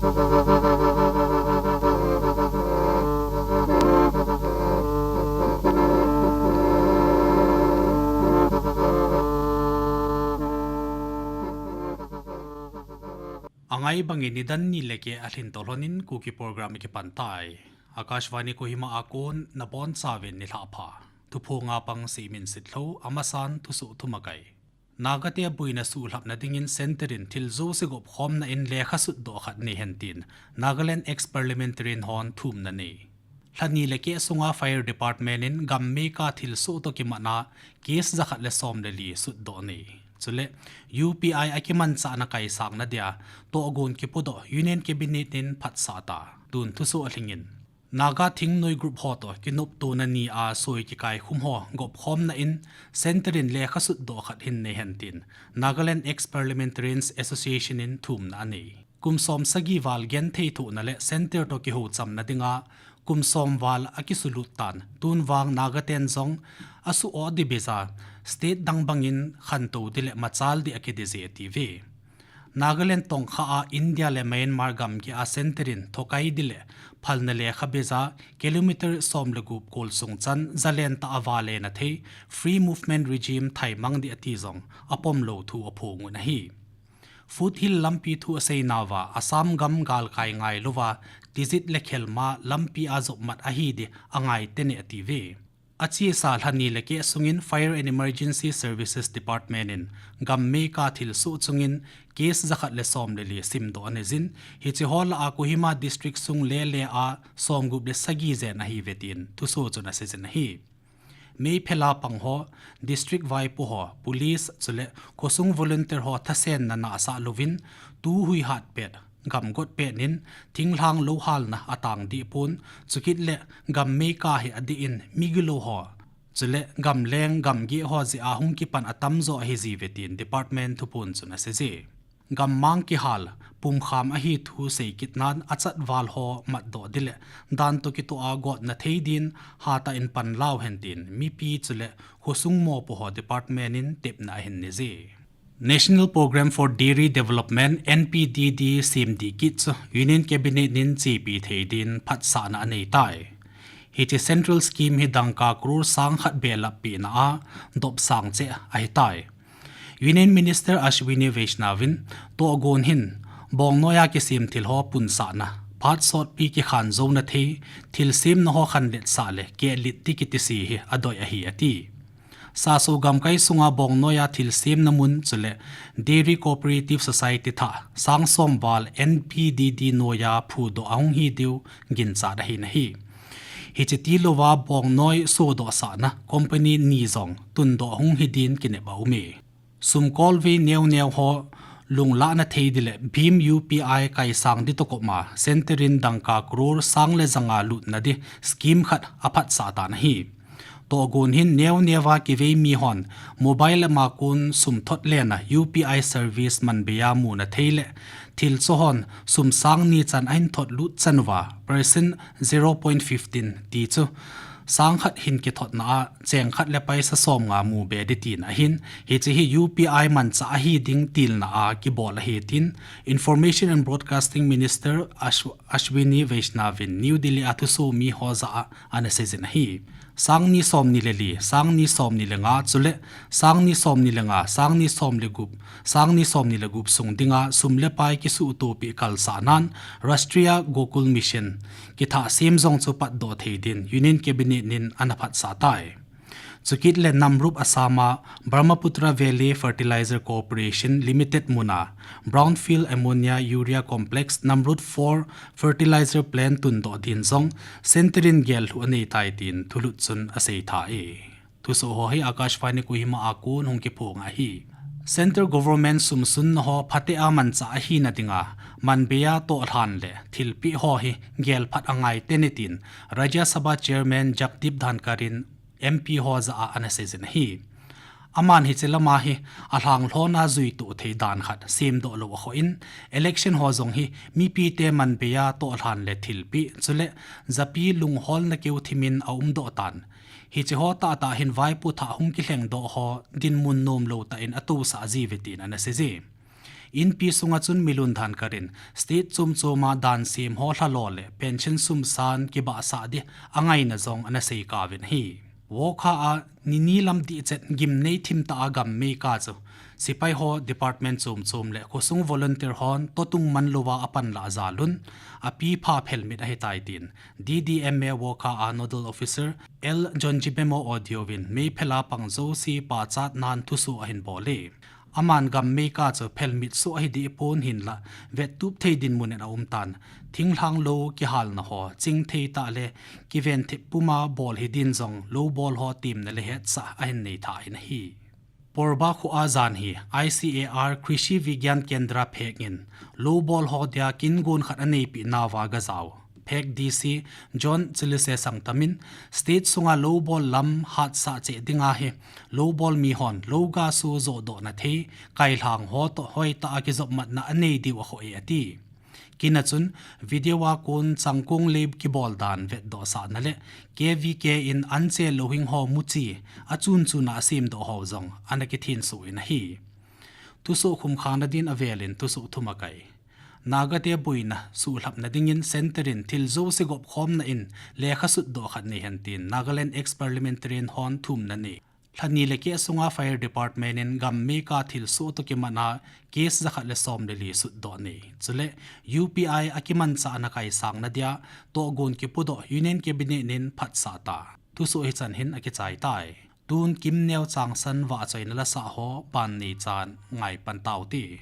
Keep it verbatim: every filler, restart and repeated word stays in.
Angai bangin nidan ni le keh alhin tolhonin Kuki program kipan tai. Akashvani Kohima a kon nabonchauvin nilhah pha. Thuphonga pang Seiminsitlhou, amasan thusoh thumakai. Nagate buina suhlhapna dingin Centre in thil jouse gopkhomna in lekha sutdoh khat neihen tin Nagaland ex-parliamentarian hon thumna nei. Lhani le keh sunga Fire Department in gam meikah thilsoh toh kimatna case jakhat le som le li sutdoh nei. Chule U P I a kimanchahna kaisangna dia tohgon kipodoh Union Cabinet in phatsah ta. Tun thusoh alhingin Naga thingnoi group ho toh kinoptona ni a soi kikaikhum ho gopkhomna in Centre in lekha sutdoh khat hin neihen tin Nagaland Ex-Parliamentarians Association in thumna anei. Kum som sagi val genthei thohna le Centre toh kihouchamna dinga kum som val akisulut tan, tunvang Nagaten jong asuh-oh dibija state dang bangin khantou di le machal di akidije atiuve. Nagaland tongkha a India le Myanmar gamgi a Centre in thokai di le phalna lekha beija kilometer som le gup kolsung chan jalen tah a vale na thei Free Movement Regime thaimang di ati jong apomlou thu aphongun ahi. Foothill lampi thu aseinauva Assam gam galkai ngailouva tijit le khelma lampi a jopmat ahi di angaitene atiuve. Achesa lhani le keh sungin Fire and Emergency Services Department in gam meikah thilsoh chungin case jakhat le som le li simdoh aneijin, hiche ho lah a Kohima District sung lele a somgup le sagi jen ahiuve tin thusoh chun aseijin ahi. Meiphela pang ho, district vaipo ho, police chule khosung volunteer ho thasenna nahsah louvin, tu huihat pet, gamgot pet in thinglhang louhalna atang dehpon, chukit le gam meikah hi adeh in migilou ho chule gamleng gamgeh ho jeh a hung kipan atamjo ahijiuve tin department thuphon chun aseije. Gammang kihal pumkham ahi thu seikitnan achatval ho matdoh di le dan toh kitoh a gotna thei din hatah in panlau hen tin mipi chule khosung mopo ho department in tepna ahin neije. National Programme for Dairy Development, N P D D, semdih kit chu Union Cabinet in chepi thei din phatsahna aneitai. Hiche Central Scheme hi dangka crore sangkhat belap pehna a dopsang cheh ahitai. Union Minister Ashwini Vaishnaw in tohgon hin bongnoiya kisem thil ho punsahna, phat sotpi kikhan jouna thei, thilsemna ho khanletsah le kehlit ti kitise hi adoi ahi ati. Saso gamkai sunga bongnoiya thilsemna mun chule Dairy Cooperative Society thah sang som val N P D D noiya phudoh ahung hidiu ginchat ahin ahi. Hiche tilouva bongnoi sodohsahna company ni jong tundoh ahung hidin kinep aume. Sumkolvei neoneo ho lunglahna thei di le BHIM U P I kaisang di toh koma Centre in dangka crore sang le janga lutna di scheme khat aphatsah tan ahi. Tohgon hin neoneo a kivei mihon mobile a makon sum thot lena U P I service manbeiya muna thei le thilsoh hon sum sang ni chan ahin thot lut chan uva percent zero point fifteen ti chu sangkhat hin kithotna a chengkhat le paisa somnga mu be di tina ahin, hiche hi U P I manchah ahi ding tilna a kibol ahi tin Information and Broadcasting Minister Ashwini Vaishnaw in New Delhi a thusomi ho jah a ana seijin ahi. Sangni somni le li, sangni somni le nga chule sangni somni le nga, sangni somni le gup, sangni somni le gup sung dinga sum le pai kisuhtopi kalsahnan Rashtriya Gokul Mission kithah sem jong chu patdoh thei din Union Cabinet in ana phatsah tai. Chukit le namrup Assam a Brahmaputra Valley Fertilizer Corporation Limited muna Brownfield Ammonia Urea Complex namrup four Fertilizer Plant tundoh din jong Centre in gellhuh aneitai tin thulut chun aseitha e. Thusoh ho hi Akashvani Kohima a kon hung kiphong ahi. Centre Government sumsunna ho phatea manchah ahina dinga manbeiya tohlhan le thilpeh ho hi gelphat angaitene tin Rajya Sabha Chairman Jagdeep Dhankhar in M P ho jah a ana seijin ahi. Aman hiche lama hi alhanglhona juitoh thei dan khat semdoh lou akhoh in election ho jong hi mipite manbeiya tohlhan le thilpeh chule japi lungholna keu thimin aumdoh tan. Hiche ho tahtah hin vaipo thah hung kilhengdoh ho dinmun nomlou tah in atousah jiuve tin ana seije. Inpi sunga chun milun dhan karin state chom choma dan sem ho lhalo le pension sum san kibahsah di angaina jong ana sei kauvin ahi. Wokha a nini lam dihchet gimnei thimtah a gam meikah chu sepai ho department chom chom le khosung volunteer hon totung manlouva apanlah jal un apipha phelmit ahitai tin D D M A Wokha a nodal officer L John Jibemo audio vin meiphel a pang jouse pachat nan thusoh ahin bol e. Aman gam meikah chu phelmit soh ahi deh pon hinlah vettup thei dinmun in aum tan. Thinglhang lou kihalna ho chingthei tah le kiventhip puma bol hi din jong loubol ho temna le hetsah ahin nei tha in ahi. Porba kho a jan hi I C A R Krishi Vigyan Kendra phek in loubol ho dia kin gon khat aneipeh nauva gajao phek D C John Chilise Sangtam in state sunga loubol lam hatsah cheh dinga hi loubol mihon lou gasu johdohna thei kailhang ho toh hoitah a kijopmatna anei diu akhoh e ati. Kin a chun video a kon changkong le kibol dan vetdohsahna le K V K in anche louhing ho muchi achun chun a asemdoh ho jong ana kithensoh in ahi. Thusoh khumkhangna din avel in thusoh thum akai. Naga te boina suhlhapna dingin centre in thil jouse gopkhomna in lekha sutdoh khat nei hen tin Nagaland ex-parliamentarian hon thumna nei. Lhani le keh sunga fire department in gam meikah thilsoh toh kimat a case jakhat le som le li sutdoh nei. Chule U P I akimanchahna kaisangna dia tohgon kipudoh Union Cabinet in phatsah ta. Thusoh hichan hin akichai tai. Tun kimneo changsan vahchoina lasah ho ban neichan ngaipan taute.